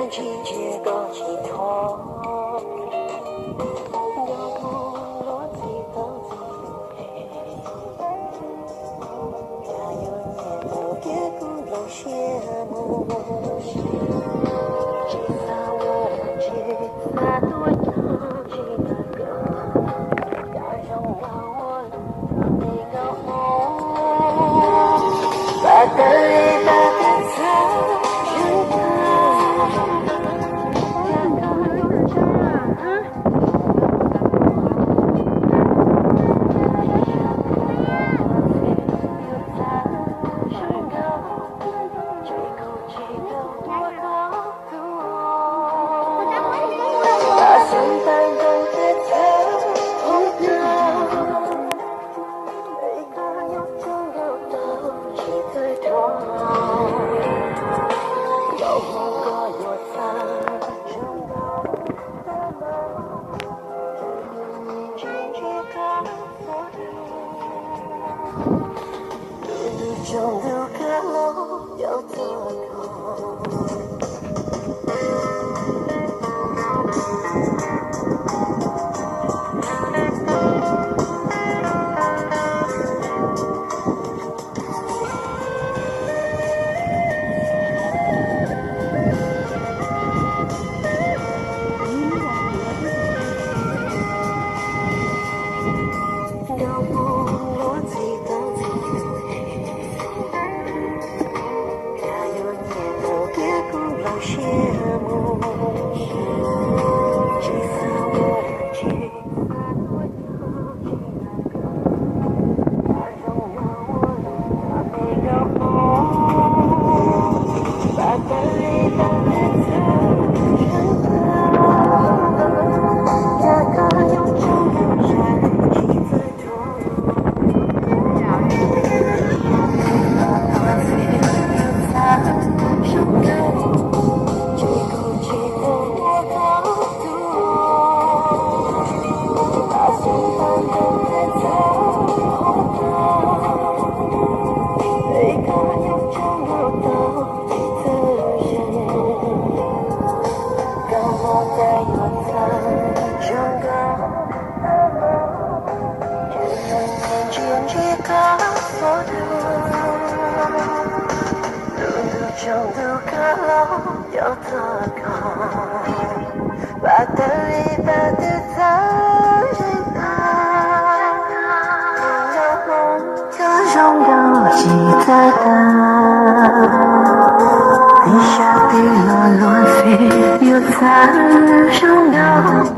Tsis ntsia koj tsis thov, nco mus luag txij tau txij, cas yuav nyiam tau thiab kuv nplooj siab mus. Tsis xav ua tsis xav tuaj nyob tsis tau kawg, cas zoo ua ua luag txij tau txij. Koj zoo nkauj tsis txawj tag, ib sab twb los luag ntxhi yuav txawj zoo nkauj.